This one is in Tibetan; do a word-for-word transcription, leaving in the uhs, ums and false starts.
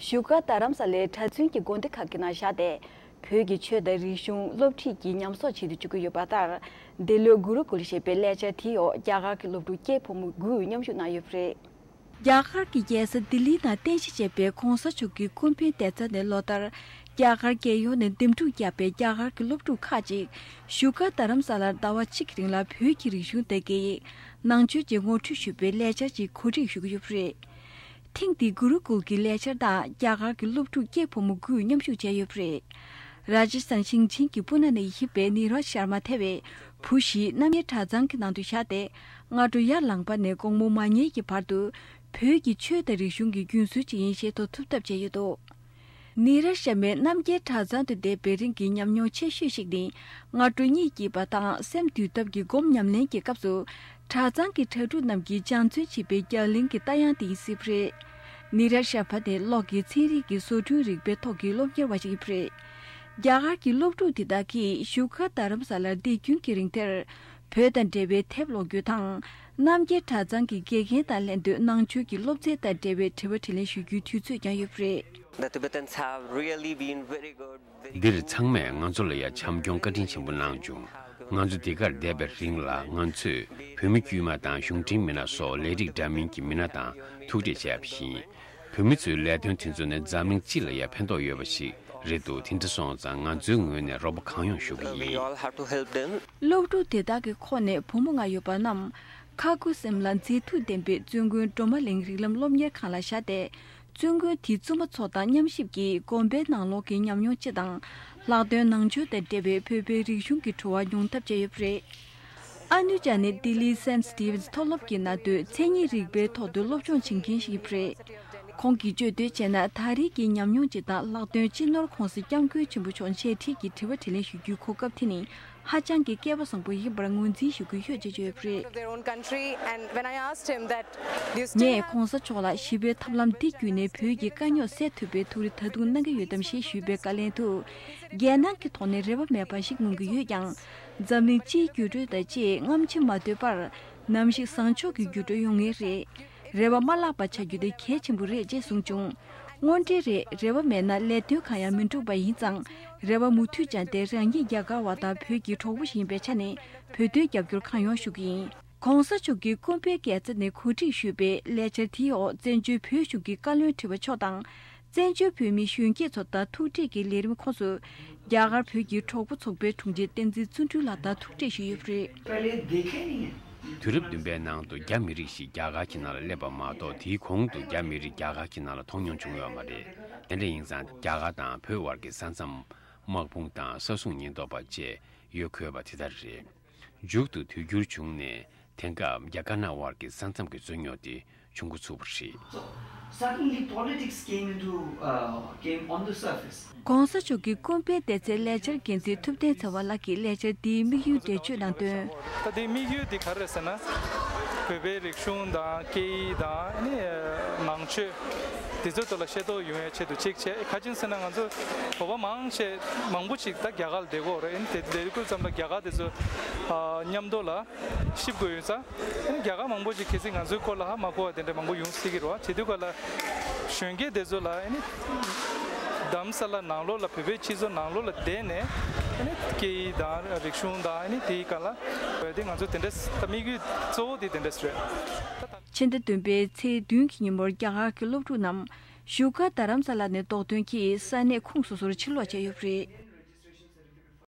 བཞུགས་སྒར་རྡ་རམ་ས་ལའི་གྲྭ་བཙུན་གྱི་དགོན་སྡེ་ཁག་གི་ནང་བཞག་སྟེ། བོད་ཀྱི་ཆོས་དང་རིག་གཞུང་སློབ་ཁྲིད་ཀྱི་ཉམས་གསོག་བྱེད་དུ་བཅུག་གི་ཡོད་པ་ལྟར། འདི་ལོའི་གུ་རུ་ཀུལ་ཞེས་པའི་ལས་འཆར་དེའི་འོག་རྒྱ་གར་གྱི་སློབ་ཕྲུག་སྐྱེས་ཕོ་མོ་དགུས་མཉམ་ཞུགས་གནང་ཡོད་པ་རེད། རྒྱ་གར་གྱི་རྒྱལ་ས་ལྡི་ལིའི་ནང་རྟེན་གཞི་བྱས་པའི་༧གོང་ས་མཆོག་གི་སྐུ་ཕེབས་བསྡད་ས་ནས་ལོ་ལྟར་རྒྱ་གར་རྒྱལ་ཡོངས་ནས་འདེམས་སྒྲུག་བརྒྱབ་པའི་རྒྱ་གར་གྱི་སློབ་ཕྲུག་ཁག་ཅིག་བཞུགས་སྒར་རྡ་རམ་ས་ལར་ཟླ་བ་གཅིག་གི་རིང་ལ་བོད་ཀྱི་རིག་གཞུང་དང་སྐད་ཡིག་ནང་ཆོས་བཅས་ངོ་སྤྲོད་ཞུ་བའི་ལས་འཆར་ཅིག་གོ་སྒྲིག་ཞུ་གི་ཡོད་པ་རེད། ཐེངས་འདིའི་གུ་རུ་ཀུལ་གྱི་ལས་འཆར་དང་རྒྱ་གར་གྱི་སློབ་ཕྲུག་སྐྱེས་ཕོ་མོ་དགུས་མཉམ་ཞུགས་བྱས་ཡོད་པ་རེད། ར་ཇི་སི་ཐན་ཞིང་ཆེན་གྱི་པུ་ན་ནས་ཡིན་པའི་ནི་ར་ཤར་མ་ཐེ་བའི་བུ་བཞིས་རྣམ་རྒྱལ་གྲྭ་ཚང་གི་ནང་དུ་བཞག་སྟེ། སྔ་དྲོ་ཡར་ལངས་པ་ནས་དགོང་མོ་མ་ཉལ་གྱི་བར་དུ་བོད་ཀྱི་ཆོས་དང་རིག་གཞུང་གི་རྒྱུན་སྲོལ་ཅིག་ཡིན་ཞེས་ཐོ་ཐུབ་ཐབས་བྱས་ཡོད་འདུག་ནི་ར་ཤར་མའི་རྣམ་རྒྱལ་གྲྭ་ཚང་དུ་བསྡད་པའི་རིང་གི་ཉམས་མྱོང་ཆེ་ཤོས་ཤིག་ནི། སྔ་དྲོ་གཉིད་སྐྱིད་པ་དང་སེམས་དུལ་ཐབས་ཀྱི་སྒོམ་ཉམས་ལེན་གྱི་སྐབས་སུ། གྲྭ་ཚང་གི་གྲྭ་ཕྲུག་རྣམས་ཀྱིས་སྦྱང་བརྩོན་བྱེད་པའི་རྒྱང་བརླིང་གི་རྟ་དབྱངས་དེ་ཡིན་སྲིད་པ་རེད། ནི་ར་ཤར་མ་ནི་གློག་གི་ཚན་རིག་གི་བཟོ་སྐྲུན་རིག་པའི་ཐོག་གི་སློབ་གཉེར་བ་ཞིག་ཡིན་པ་རེད། རྒྱ་གར་གྱི་སློབ་ཕྲུག་དེ་དག་གིས་བཞུགས་སྒར་རྡ་རམ་ས་ལར་བསྡད་རྒྱུན་གྱི་རིང་དེར། བོད་དང་འབྲེལ་བའི་དེབ་ཀློག་རྒྱུ་དང་། རྣམ་རྒྱལ་གྲྭ་ཚང་གི་དགེ་རྒན་དང་ལྷན་དུ་ནང་ཆོས་ཀྱི་སློབ་ཚན་དང་འབྲེལ་བའི་དྲི་བ་དྲིས་ལན་ཞུ་རྒྱུའི་དུས་ཚོད་ཀྱང་ཡོད་པ་རེད། The Tibetans have really been very good with འདིར་ཚང་མས་ང་ཚོ་ལ་ཡ་བྱམས་སྐྱོང་བཀའ་དྲིན་ཆེན་པོ་གནང་བྱུང་། ང་ཚོ་འདི་གར་བསྡད་པའི་རིང་ལ་ང་ཚོས་བོད་མི་དཀྱུས་མ་དང་གཞུང་འབྲེལ་མི་སྣ་སོགས་ལས་རིགས་འདྲ་མིན་གྱི་མི་སྣ་དང་ཐུག་འཕྲད་བྱས་པ་ཡིན། བོད་མི་ཚོའི་ལས་དོན་དེ་ཚོ་ནི་འཛམ་གླིང་སྤྱི་ལ་ཡ་ཕན་ཐོགས་ཡོད་པ་ཞིག་རེད་འདུག་དེ་འདྲ་སོང་ཙང་ང་ཚོའི་ངོས་ནས་རོགས་པ་གང་ཡོང་ཞུ་གི་ཡིན། We all have to help them. སློབ་ཕྲུག་དེ་དག་གི་ཁོངས་ནས་བུ་མོ་ལྔ་ཡོད་པ་རྣམས་ཁ་ཁུ་སིམ་ལ་མཛེས་སྡུག་ལྡན་པའི་བཙུན་དགོན་སྒྲོལ་མ་གླིང་རིགས་ལམ་སློབ་གཉེར་ཁང་ལ་བཞག་སྟེ། བཙུན་དགོན་དེའི་བཙུན་མ་ཚོ་དང་མཉམ་གཤིབ་ཀྱིས་དགོན་པའི་ནང་ལོགས་ཀྱི་ཉམས་མྱོང་སྤྱི་དང་། ལྷག་དོན་ནང་ཆོས་དང་འབྲེལ་བའི་བོད་པའི་རིག་གཞུང་གི་བྲོ་བ་མྱོང་ཐབས་བྱས་ཡོད་པ་རེད། ཨ་ནུ་ཅཱ་ནི་ལྡི་ལིའི་སེན་སི་ཊི་ཝིན་སི་མཐོ་སློབ་ཀྱི་ནང་དུ་མཚན་ཉིད་རིག་པའི་ཐོག་ཏུ་སློབ་སྦྱོང་བྱེད་མཁན་ཞིག་ཡིན་པ་རེད། ཁོང་གིས་བརྗོད་དོན་བྱས་ན། ད་རེས་ཀྱི་ཉམས་མྱོང་སྤྱི་དང་ལྷག་དོན་སྤྱི་ནོར་༧གོང་ས་༧སྐྱབས་མགོན་ཆེན་པོ་མཆོག་འཆད་ཁྲིད་ཀྱི་དྲི་བ་དྲིས་ལན་ཞུ་རྒྱུའི་གོ་སྐབས་དེ་ནི། ཧ་ཅང་གི་སྐལ་པ་བཟང་པོ་ཡིན་པར་ངོས་འཛིན་ཞུ་གི་ཡོད་ཅེས་བརྗོད་ཡོད་པ་རེད། Of their own country, and when I asked him that, do you still ངས་have གོང་ས་མཆོག་ལ་ཞི་བའི་ཐབས་ལམ་འདི་བརྒྱུད་ནས་བོད་ཀྱི་དཀའ་རྙོག་སེལ་ཐུབ་པའི་ཐུགས་རེ་ད་དུང་གནང་གི་ཡོད་དམ་ཞེས་ཞུས་པའི་བཀའ་ལན་དུ། རྒྱལ་ནང་གི་ཐོག་ནས་རེ་བ་མེད་པ་ཞིག་མངོན་གྱི་ཡོད་ཀྱང་། འཛམ་གླིང་སྤྱིའི་འགྱུར་འགྲོས་དང་བཅས་རྔམ་ཆེན་མ་དོད་པར། ནམ་ཞིག་བཟང་ཕྱོགས་ཀྱི་འགྱུར་འགྲོས་ཡོང་ངེས་རེད། རེ་བ་མ་བརླག་པ་བྱ་རྒྱུ་དེ་གལ་ཆེན་པོ་རེད་ཅེས་གསུངས་བྱུང་། དངོས་འབྲེལ་རེད། རེ་བ་མེད་ན་ལས་དོན་གང་ཡང་མི་འགྲུབ་པ་ཡིན་ཙང་། རེ་བ་མུ་མཐུད་བཅངས་ཏེ་རང་ཉིད་རྒྱ་གར་བ་དང་བོད་ཀྱི་གྲོགས་པོ་ཞིག་ཡིན་པའི་ཆ་ནས་བོད་དོན་རྒྱབ་སྐྱོར་གང་ཡོང་ཞུ་གི་ཡིན། གོང་ས་མཆོག་གིས་ཀོམ་པའི་རྒྱལ་ས་ནས་གོ་སྒྲིག་ཞུས་པའི་ལས་འཆར་དེའི་འོག་བཙན་བྱོལ་བོད་གཞུང་གི་བཀའ་བློན་ཁྲི་པ་མཆོག་དང་། བཙན་བྱོལ་བོད་མིའི་གཞོན་སྐྱེས་ཚོ་དང་ཐུག་འཕྲད་ཀྱི་ལས་རིམ་ཁོངས་སུ། རྒྱ་གར་བོད་ཀྱི་གྲོགས་པོ་ཚོགས་པའི་དྲུང་ཆེ་བསྟན་འཛིན་བརྩོན་འགྲུས་ལགས་དང་ཐུག་འཕྲད་ཞུས་ཡོད་པ་རེད། पहले देखे नहीं है। དུས་རབས་བདུན་པའི་ནང་དུ་རྒྱ་མི་རིགས་ཤིག་རྒྱ་གར་གྱི་ནང་ལ་སླེབས་པ་མ་གཏོགས། དེའི་གོང་དུ་རྒྱ་མི་རིགས་རྒྱ་གར་གྱི་ནང་ལ་མཐོང་མྱོང་བྱུང་ཡོད་མ་རེད། དེ་འདྲ་ཡིན་ཙང་རྒྱ་གར་དང་བོད་དབར་གྱི་ས་མཚམས། དམག་དཔུང་དང་ས་སྲུང་ཉེན་རྟོག་པ་བཅས་ཡོད་དགོས་པ་དེ་ལྟར་རེད། མཇུག་ཏུ་དུས་འགྱུར་བྱུང་ནས། དེང་སྐབས་རྒྱ་དཀར་ནག་དབར་གྱི་ས་མཚམས་ཀྱི་རྩོད་རྙོག་དེ་བྱུང་འགོ་ཚུགས་པ་རེད། So, suddenly politics came into, uh, came on the surface. གོང་ས་མཆོག་གི་ཀོམ་པའི་བསྡད་ཚལ་ལས་འཆར་འགན་འཛིན་ཐུབ་བསྟན་ཚེ་དབང་ལགས་ཀྱིས་ལས་འཆར་འདིའི་དམིགས་ཡུལ་འགྲེལ་བརྗོད་གནང་དོན། ད་དེའི་དམིགས་ཡུལ་འདི་ག་རེ་རེད་ཟེར་ན། བོད་པའི་རིག་གཞུང་དང་སྐད་ཡིག་དང་ནི་ནང་ཆོས་དེ་ཚོའི་ཐོག་ལ་ཤེས་རྟོགས་ཡོང་ཡའི་ཆེད་དུ་གཅིག་བྱས། ག་ཅི་ཡིན་ཟེར་ན་ང་ཚོ་བོད་པ་མང་ཆེ་མང་པོ་ཅིག་ད་རྒྱ་གར་ལ་བསྡད་ཀྱི་ཡོད་རེད། ཨ་ནི་དེ་བསྡད་དུས་ཙམ་ལ་རྒྱ་གར་དེ་ཚོ་མཉམ་དུ་ལ་གཤིབ་དགོས་ཡོད་ཙང་། ཨ་ནི་རྒྱ་གར་མང་པོ་ཅིག་གལ་སྲིད་ང་ཚོའི་སྐོར་ལ་ཧ་མ་གོ་བ་དེ་འདྲ་མང་པོ་ཡོང་སྲིད་ཀྱི་རེད་བ། བྱེད་དུས་ག་ལ་གཞོན་སྐྱེས་དེ་ཚོ་ལ་ཨ་ནི་རྡ་རམ་ས་ལ་ནང་ལོགས་ལ་བོད་པའི་སྤྱི་ཚོགས་ནང་ལོགས་ལ་བསྡད་ནས་ཨ་ནི་སྐད་ཡིག་དང་རིག་གཞུང་དང་ཨ་ནི་དེའི་སྒང་ལ་བོད་དེ་ང་ཚོ་དེ་འདྲ་ད་དམིགས་ཡུལ་གཙོ་བོ་དེ་དེ་འདྲ་རེད། ཕྱི་ཟླ་བདུན་པའི་ཚེས་བདུན་གྱི་ཉིན་མོར་རྒྱ་གར་གྱི་སློབ་ཕྲུག་རྣམས་བཞུགས་སྒར་རྡ་རམ་ས་ལ་ནས་རྡོག་ཐོན་གྱིས་ས་གནས་ཁོངས་སོ་སོར་ཕྱིར་ལོག་བྱས་ཡོད་པ་རེད།